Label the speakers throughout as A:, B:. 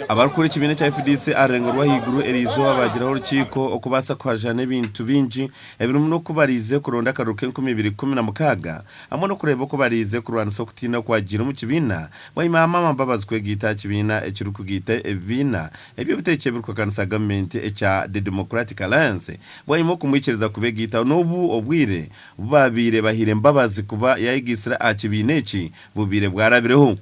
A: Abarikukora ekibiina ekya FDC aha rurengo rw'ahaiguru eriizooba baagiraho orukiiko okubaasa kuhajana ebintu bingi ebirimu n'oku bariize kuronda akaruru k'e2016 hamwe n'okureeba oku bariize kurwanisa okutiina okwagiire omu kibiina bwanyima ya Amama Mbabazi kwegaita aha kibiina ekirikugaita ebibiina eby'obutegyeki ebirikuhakanisa gavumenti ekya The Democratic Alliance bwanyima okumwikiriza kubegaitaho n'obu obwire obu baabaire bahaire Mbabazi kuba yayegaitsire aha kibiina eki bubaire bwarabireho.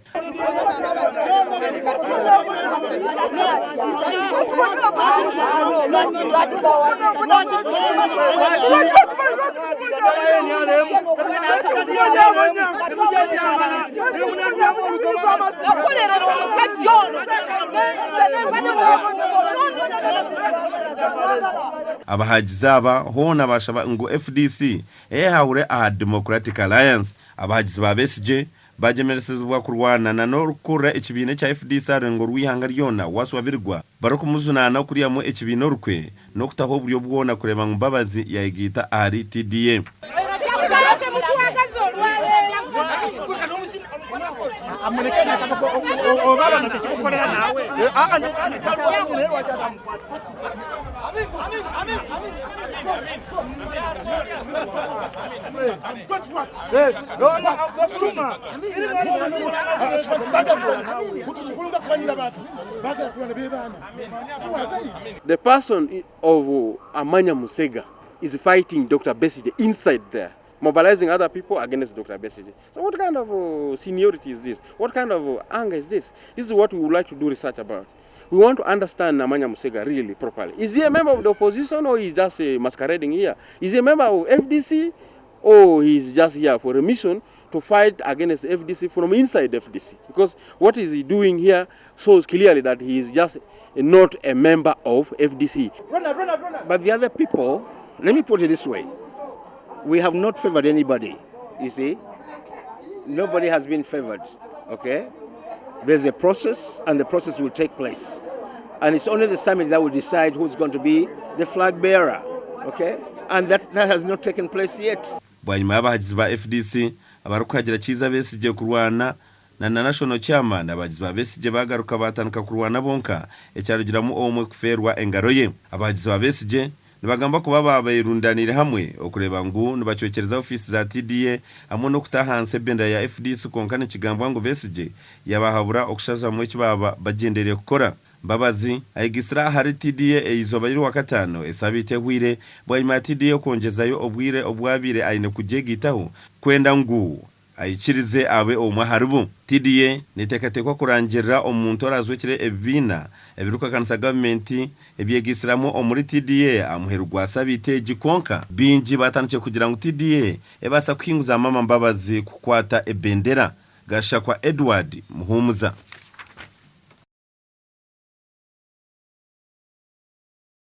A: Abahagizi aba hoona bashaba ngu FDC eyehahure aha Democratic Alliance. Abahagizi ba Besigye bagyemeresezibwa kurwana na n'orikukurira ekibiina ekya FDC aha rurengo rw'eihanga ryona, Waswa Birigwa, barikumujunaana okuryamu ekibiina orukwe n'okutaho oburyo bwona kureeba ngu Mbabazi yayegaita ahari TDA.
B: The person of Amanya Musega is fighting Dr. Besigye inside there, mobilizing other people against Dr. Besigye. So what kind of seniority is this? What kind of anger is this? This is what we would like to do research about. We want to understand Namanya Musega really properly. Is he a member of the opposition or is just masquerading here? Is he a member of FDC or he's just here for a mission to fight against FDC from inside FDC? Because what is he doing here shows clearly that he is just not a member of FDC.
C: But the other people, let me put it this way, we have not favored anybody, you see. Nobody has been favored, okay? There's a process and the process will take place. And it's only the summit that will decide who's going to be the flag bearer, okay? And that, that has not taken place yet.
A: Bwanyima y'abahagizi ba FDC abarikuhagira Kiiza Besigye kurwana na na National Chairman, abahagizi ba Besigye bagaruka batandika kurwana bonka ekyarugiramu omwe kufeerwa engaro ye. Abahagizi ba Besigye Nibagamba kuba baaberundaniire hamwe okureeba ngu nibacwekyereza ofiisi za TDA hamwe n'okuta ahansi ebendera ya FDC kwonka nikigambwa ngu Besigye yabahabura okushazamu eki baaba bagyendereire kukora. Mbabazi ayegaitsire ahari TDA eizooba ry'orwakataano esabiiti ehweire bwanyima ya TDA okwongyezayo obwire obu abaire aine kugyegaitaho kwenda ngu Aikirize abe omwe aharibo. TDA neteekateekwa kurangirira omuntu oraazwekire ebibiina ebirikuhakanisa gavumenti ebyegaitsiramu omuri TDA aha muheru gwa sabiiti egi kwonka baingi baatandikire kugira ngu TDA ebaasa kuhinguza Amama Mbabazi kukwata ebendera. Gashakwa Edward, Muhumuza.